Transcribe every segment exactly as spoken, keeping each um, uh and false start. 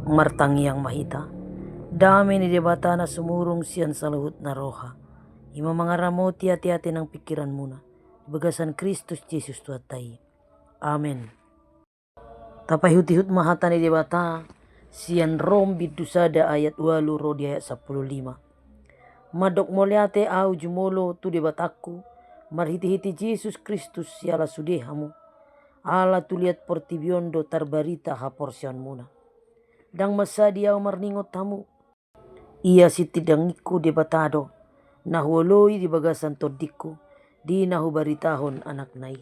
Martangiang ma hita. Dame ni Debata na sumurung sian saluhutna roha, i ma mangaramoti ateate nang pingkiranmuna di bagasan Kristus Jesus Tuhanta i. Amen. Tapaihutihut ma hata ni Debata sian Rom bindu sada ayat ualu ro di ayat sampulu lima. Mandok mauliate ahu jumolo tu Debatangku marhitehite Jesus Kristus siala sude hamu, ala tu liat portibi on do tarbarita haporseaonmuna. Ndang mansadi ahu marningot hamu. Ia sitindangingku Debata do na huoloi di bagasan tondingku di na hubaritahon Anakna i.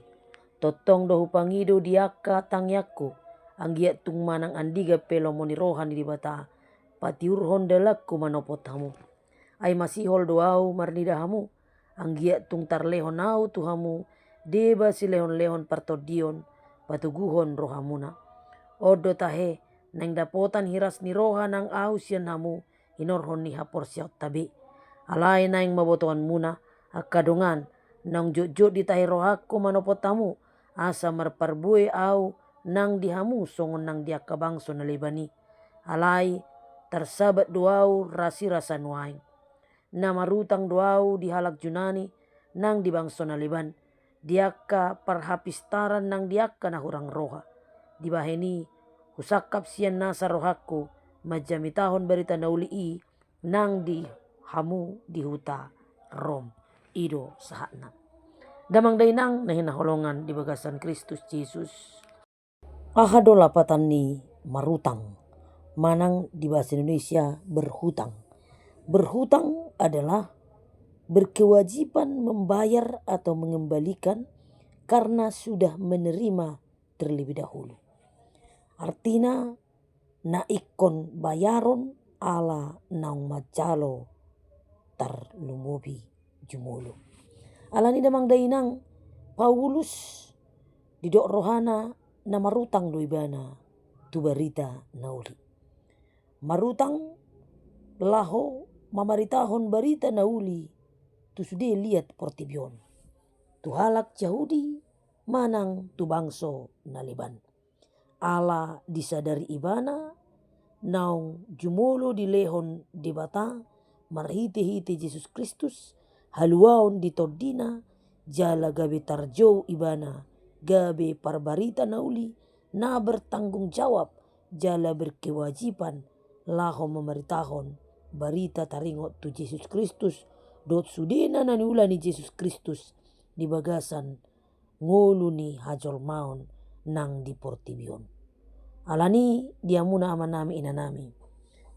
Tongtong do hupangido di angka tangiangku, anggiat tung manang andigan pe lomo ni roha ni Debata patiurhon dalanku manopot hamu. Ai masihol do ahu marnida hamu, anggiat tung tarlehon ahu tu hamu deba silehonlehon partondion patoguhon rohamuna. On do tahe, naeng dapotan hiras ni roha nang ahu sian hamu hinorhon ni haporseaonta be. Alai naeng ma botoonmuna, angka dongan, naung jotjot ditahi rohangku manopot hamu, asa marparbue ahu nang di hamu songon nang di angka bangso na leban i. Alai tarsabat do ahu rasirasa nuaeng. Na marutang do ahu di halak Junani nang di bangso na leban, di angka parhapistaran nang di angka na hurang roha. Dibahen i, husangkap sian nasa rohangku manjamitahon barita na uli i nang di hamu di huta Rom. I do sahatna. Damang dainang na hinaholongan di bagasan Kristus Jesus. Aha do lapatan ni marutang? Manang di bahasa Indonesia berhutang. Berhutang adalah berkewajiban membayar atau mengembalikan karena sudah menerima terlebih dahulu. Artina, na ingkon bayaron ala naung manjalo tarlumobi jumolo. Alani damang dainang, Paulus didok rohana na marutang do ibana tu barita na uli. Marutang laho mamaritahon barita na uli tu sude liat portibi on, tu halak Jahudi manang tu bangso na leban. Ala disadari ibana naung jumolo dilehon Debata marhitehite Jesus Kristus haluaon di tondina, jala gabe tarjou ibana gabe parbarita na uli na bertanggung jawab jala berkewajiban laho mamaritahon barita taringot tu Jesus Kristus dohot sudena na niula ni Jesus Kristus di bagasan ngolu ni hajolmaon nang di portibi on. Alani i, di hamuna amanami inanami,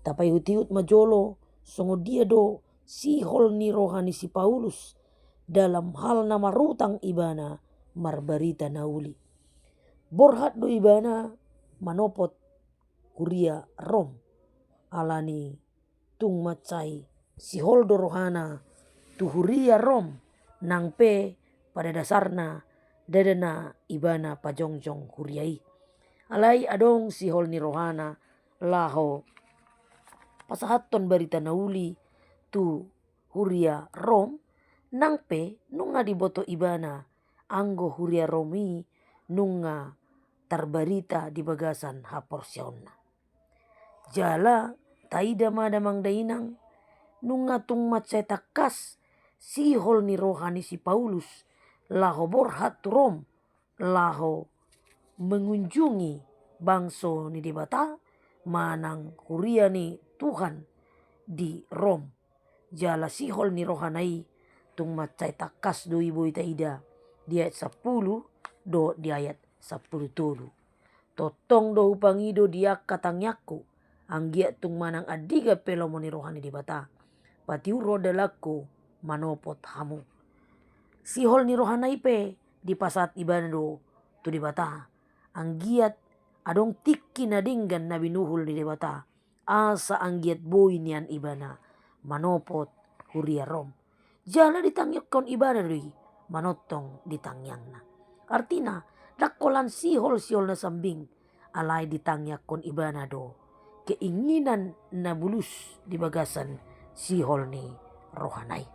tapaihutihut ma jolo songon dia do sihol ni roha ni si Paulus dalam hal na marutang ibana marbarita na uli. Borhat do ibana manopot huria Rom. Alani tung mansai sihol do rohana tu huria Rom, nang pe pada dasarna ndada na ibana pajongjong huria i. Alai adong sihol ni rohana laho pasahathon barita na uli tu huria Rom, nang pe nunga diboto ibana anggo huria Rom i nunga tarbarita di bagasan haporseaonna. Jala taida ma damang dainang, nunga tung mansai tangkas sihol ni roha ni si Paulus laho borhat tu Rom, laho mengunjungi bangso ni Debata manang huria ni Tuhan di Rom. Jala sihol ni rohana i tung mansai tangkas do i boi taida di ayat sampulu dohot di ayat sampulu tolu. Tongtong do hupangido di angka tangiangku, anggiat tung manang andigan pe lomo ni roha ni Debata patiurhon dalanku manopot hamu. Sihol ni rohana i pe dipasahat ibana do tu Debata, anggiat adong tingki na denggan na binuhul ni Debata, asa anggiat boi nian ibana manopot huria Rom. Jala ditangiangkon ibana do i manongtong di tangiangna. Artina, ndang holan sihol-sihol na sambing, alai ditangiangkon ibana do keinginan na bulus di bagasan sihol ni rohana i.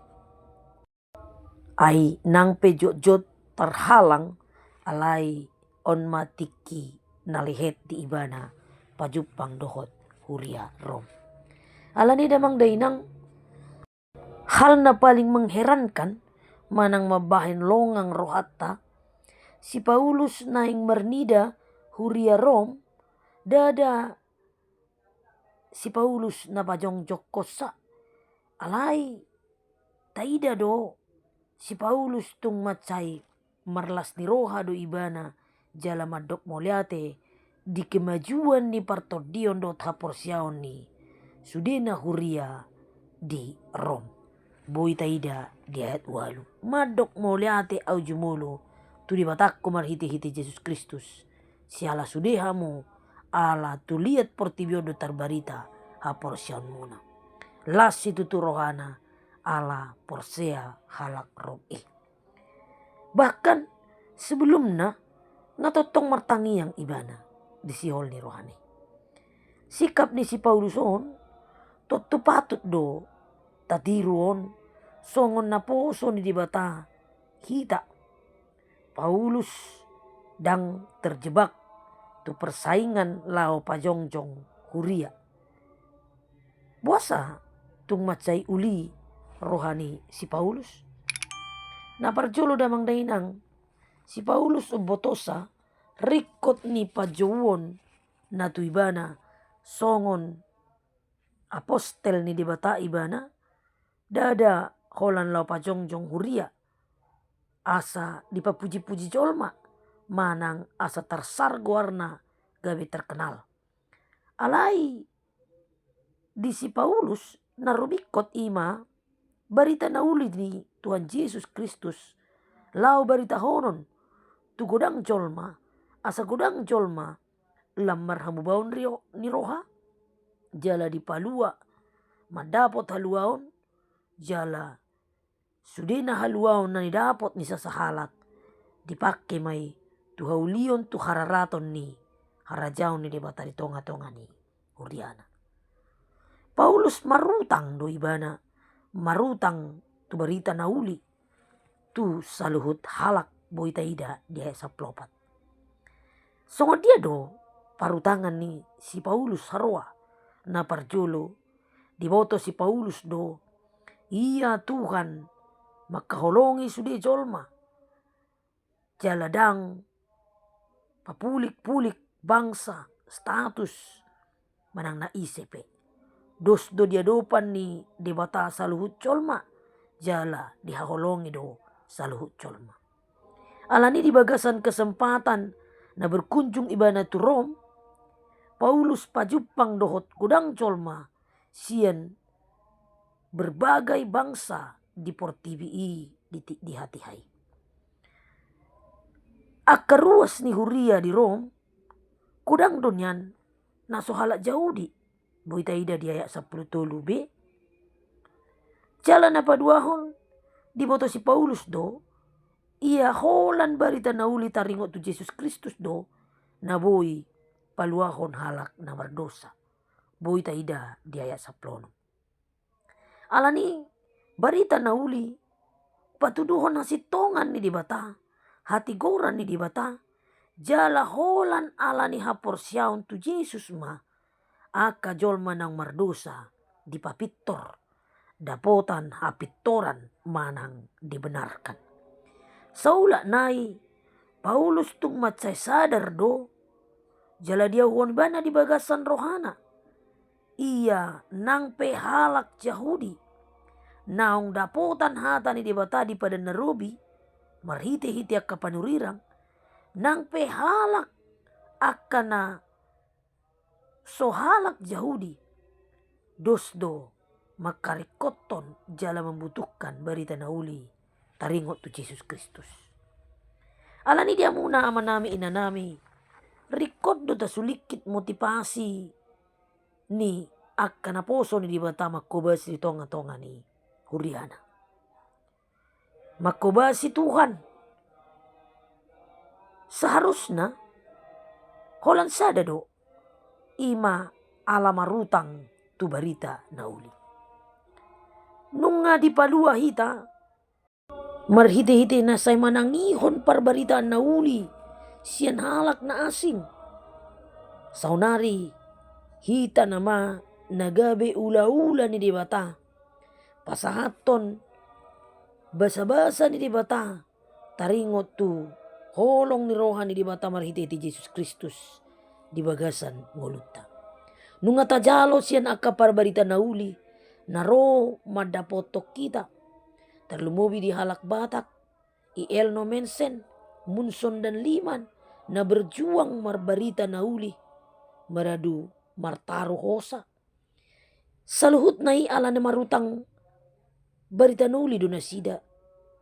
Ai nang pe jotjot tarhalang, alai on ma tingki na lehet di ibana pajumpang dohot huria Rom. Alani damang dainang, hal na paling mengherankan manang mambahen longang rohanta, si Paulus naeng marnida huria Rom, ndada si Paulus na pajongjongkonsa. Alai taida do, si Paulus tung mansai marlas ni roha do ibana jala mandok mauliate di kemajuan ni partondion dohot haporseaon ni sudena huria di Rom. Boi taida di ayat ualu, mandok mauliate au jumolo tu Debatangku marhitehite Jesus Kristus, siala sude hamu ala tu liat portibi on do tarbarita haporseaonmuna. Las situtu rohana ala porsea halak Rom i. Bahkan sebelumna nga tongtong martangiang ibana di sihol ni rohana i. Sikap ni si Paulus on tontu patut do tatiru on songon naposo ni Debata hita. Paulus ndang terjebak tu persaingan laho pajongjong huria. Boasa tung mansai uli roha ni si Paulus? Na parjolo damang dainang, si Paulus umbotosa ringkot ni panjouon na tu ibana songon apostel ni Debata ibana, ndada holan laho pajongjong huria asa dipapujipuji jolma manang asa tarsar goarna gabe terkenal. Alai di si Paulus na rumingkot i ma barita na uli ni Tuhan Jesus Kristus laho baritahonon tu godang jolma, asa godang jolma lam marhamubaon rio-, ni roha, jala dipalua mandapot haluaon, jala sudena haluaon na nidapot ni sasahalak dipangke ma i tu haulion tu hararaton ni harajaon ni Debata di tongatonga ni huriana. Paulus marutang do ibana, marutang tu barita na uli tu saluhut halak, boi taida di ayat sampulu opat. Songon dia do parutangan ni si Paulus haroa? Na parjolo, diboto si Paulus do ia Tuhan mangkaholongi sude jolma, jala ndang papulikpulik bangsa, status, manang na ise pe. Dos do di adopan ni Debata saluhut jolma, jala dihaholongi do saluhut jolma. Alani di bagasan kesempatan na berkunjung ibana tu Rom, Paulus pajumpang dohot godang jolma sian berbagai bangsa di portibi i di ti-, di hatiha i. Angka ruas ni huria di Rom, godang do nian na so halak Jahudi, boi taida di ayat sampulu tolu b. Jala na paduahon, diboto si Paulus do ia holan barita na uli taringot tu Jesus Kristus do na boi paluahon halak na mardosa, boi taida di ayat sampulu onom. Alani barita na uli patuduhon hasintongan ni Debata, hatigoran ni Debata, jala holan alani haporseaon tu Jesus ma angka jolma naung mardosa dipapintor, dapotan hapintoran manang dibenarkan. Saulak nai, Paulus tung mansai sadar do, jala diahuhon ibana di bagasan rohana, ia nang pe halak Jahudi naung dapotan hata ni Debata di Padan na Robi marhitehite angka panurirang, nang pe halak angka na so halak Jahudi, dos do mangkaringkothon jala mambutuhkan barita na uli taringot tu Jesus Kristus. Alani di hamuna amanami inanami, ringkot do tasulingkit motivasi ni angka naposo ni Debata manghobasi di tongatonga ni huriana. Manghobasi Tuhan. Seharusna holan sada do, i ma ala marutang tu barita na uli. Nunga dipalua hita marhitehite na sai manangihon parbaritaan na uli sian halak na asing. Saonari Hita nama na gabe ulaula ni Debata, pasahathon basabasa ni Debata taringot tu holong ni roha ni Debata marhitehite Jesus Kristus di bagasan ngolunta. Nunga tajalo sian angka parbarita na uli na ro mandapothon hita, tarlumobi di halak Batak, I L Nommensen, Munson dan Liman, na berjuang marbarita na uli, maradu martaru hosa. Saluhutna i alana marutang barita na uli do nasida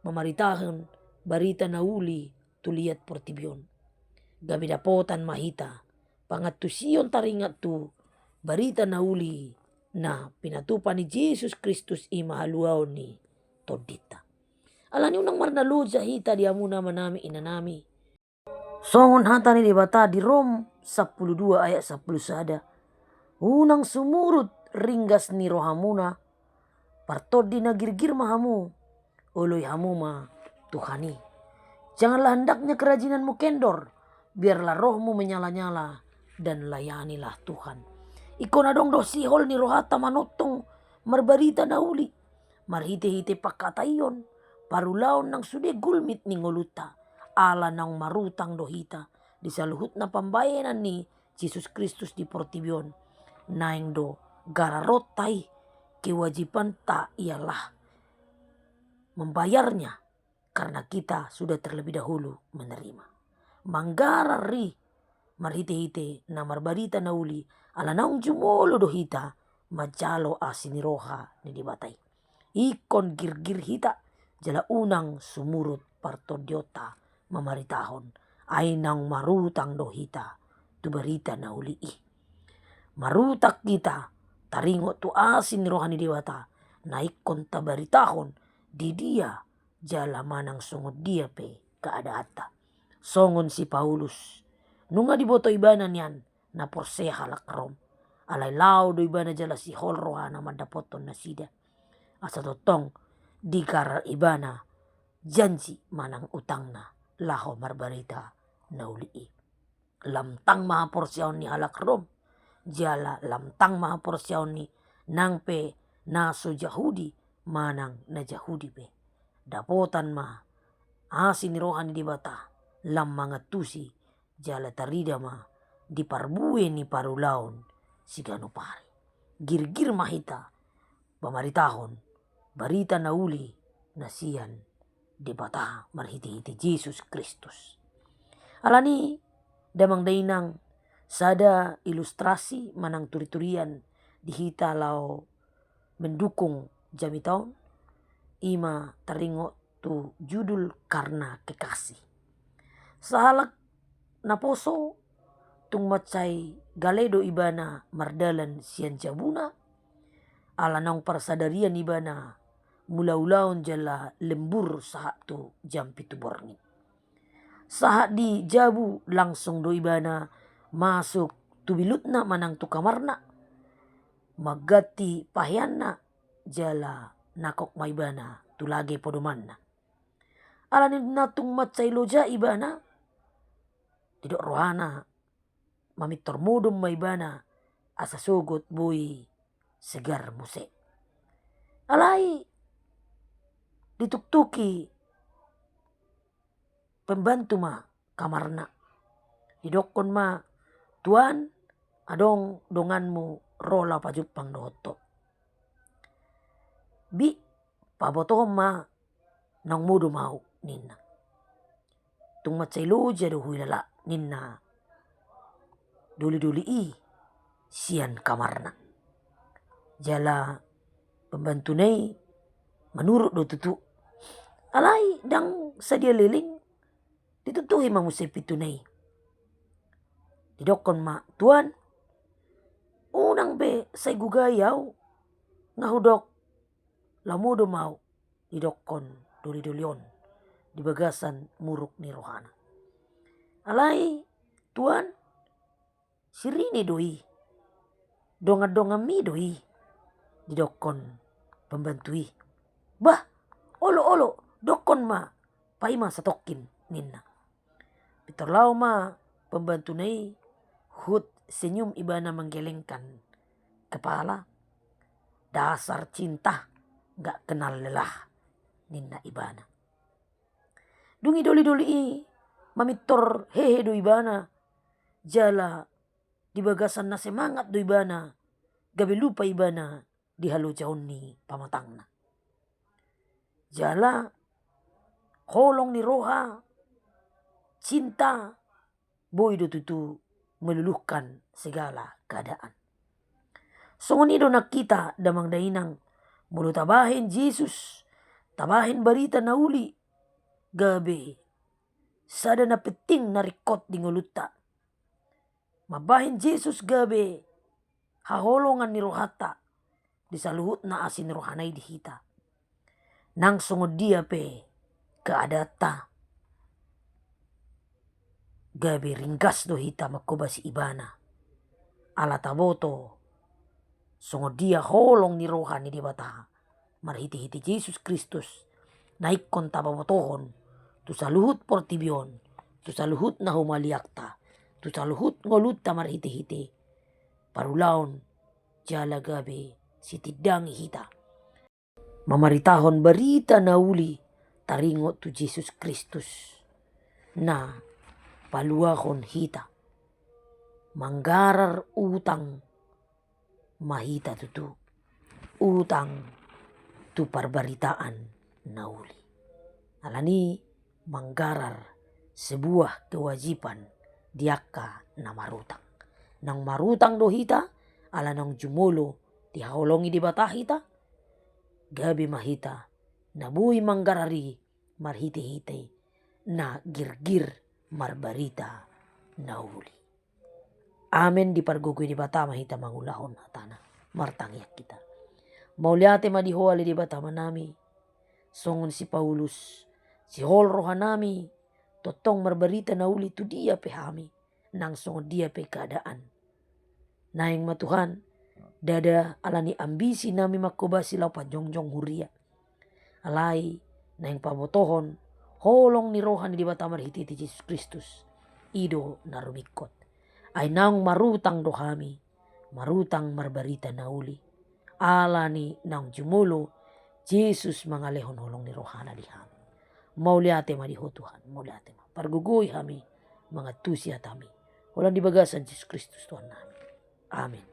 mamaritahon barita na uli tu liat portibi on. Gabe dapotan ma hita pangantusion taringot tu barita na uli na pinatupa ni Jesus Kristus, i ma haluaon ni tondinta. Alani unang marnaloja hita di hamu amanami inanami. Songon hata ni Debata di Rom sampulu dua ayat sampulu sada: Unang sumurut ringgas ni rohamuna, partondi na girgir ma hamu, oloi hamu ma Tuhan i. Janganlah hendaknya kerajinanmu kendor, biarlah rohmu menyala-nyala, dan layanilah Tuhan. Ingkon adong do sihol ni rohanta manongtong marbarita na uli marhitehite pangkataion, parulaon nang sude gulmit ni ngolunta, ala naung marutang do hita di saluhutna pambahenan ni Jesus Kristus di portibi on. Naeng do gararonta i, kewajibanta ialah membayarnya, karena kita sudah terlebih dahulu menerima. Manggarar i marhitehite na marbarita na uli, ala naung jumolo do hita manjalo asi ni roha ni Debata i. Ingkon girgir hita, jala unang sumurut partondionta mamaritahon, ai naung marutang do hita tu barita na uli i. Marutang hita taringot tu asi ni roha ni Debata na ingkon tabaritahon di dia jala manang songon dia pe keadaanta. Songon si Paulus, nunga diboto ibana nian na porsea halak Rom, alai laho do ibana jala sihol rohana mandapothon nasida, asa tongtong digarar ibana janji manang utangna laho marbarita na uli i. Lam tang ma haporseaon ni halak Rom, jala lam tang ma haporseaon ni nang pe na so Jahudi manang na Jahudi pe. Dapotan ma asi ni roha ni Debata lam mangantusi, jala tarida ma di parbue ni parulaon siganup ari. Girgir ma hita mamaritahon barita na uli na sian Debata marhitehite Jesus Kristus. Alani, damang dainang, sada ilustrasi manang turiturian di hita laho mendukung jamita on, i ma taringot tu judul Karena Kekasih. Sahalak naposo, tung mansai gale do ibana mardalan sian jabuna, ala naung parsadarian ibana mangula ulaon jala lembur sahat tu jam pitu borngin. Sahat di jabu langsung do ibana masuk tu bilutna manang tu kamarna, mangganti paheanna, jala nangkok ma ibana tu lage podomanna. Alani na tung mansai loja ibana, didok rohana mamintor modom ma ibana asa sogot boi segar muse. Alai dituktuki pembantu ma kamarna. Didokkon ma, "Tuan, adong donganmu ro laho pajumpang dohot ho. Bi, pabotohon ma naung modom ahu," ninna. Tung mansai loja do huhilala, ninna dolidoli i sian kamarna. Jala pembantuna i manurut do tutu. Alai ndang sadia leleng, dituktuki ma muse pintuna i. Didokkon ma, "Tuan, unang be sai gugai ahu, nga hudok laho modom ahu," didokkon dolidoli on di bagasan muruk ni rohana. "Alai, Tuan, sirine do i, dongandonganmi do i," didokkon pembantu i. "Bah, olo, olo, dokkon ma, paima satongkin," ninna. Pintor laho ma pembantuna i huhut senyum ibana menggelengkan kepala. "Dasar cinta, nggak kenal lelah," ninna ibana. Dung i doli-doli i mamintor hehe do ibana, jala di bagasan na semangat do ibana, gabe lupa ibana di halojaon ni pamatangna. Jala holong ni roha, cinta, boi do tutu meluluhkan segala keadaan. Songon i do nang hita damang dainang, molo tabahen Jesus, tabahen barita na uli, gabe sada na penting na ringkot di ngolunta. Mambahen Jesus gabe haholongan ni rohanta di saluhutna asi ni rohana i di hita. Nang songon dia pe keadaanta, gabe ringgas do hita manghobasi ibana. Ala taboto songon dia holong ni roha ni Debata marhite-hite Jesus Kristus, na ingkon tapabotohon tu saluhut portibi on, tu saluhut na humaliangta, tu saluhut ngolunta marhite-hite parulaon, jala gabe sitindangi hita mamaritahon barita na uli taringot tu Jesus Kristus na paluahon hita. Manggarar utang ma hita tutu, utang tu parbaritaan na uli. Alani manggarar sebuah kewajiban di angka na marutang. Naung marutang do hita, ala naung jumolo dihaholongi Debata hita, gabe ma hita na boi manggarar i marhite-hite na girgir marbarita na uli. Amen. Dipargogoi Debata ma hita mangulahon hatana. Martangiang hita. Mauliate ma di Ho ale Debata Amanami, songon si Paulus, sihol rohanami tongtong marbarita na uli tu dia pe hami, nang songon dia pe keadaan. Naeng ma Tuhan, ndada alani ambisi nami manghobasi laho panjongjong huria. Alai naeng pabotohon holong ni roha ni Debata marhite-hite Jesus Kristus, i do na rumingkot. Ai naung marutang do hami, marutang marbarita na uli, alani naung jumolo Jesus mangalehon holong ni rohana di hami. Mauliate ma di Ho Tuhan, mauliate ma. Pargogoi hami mangantusi hatami, holan di bagasan Jesus Kristus Tuhannami. Amen.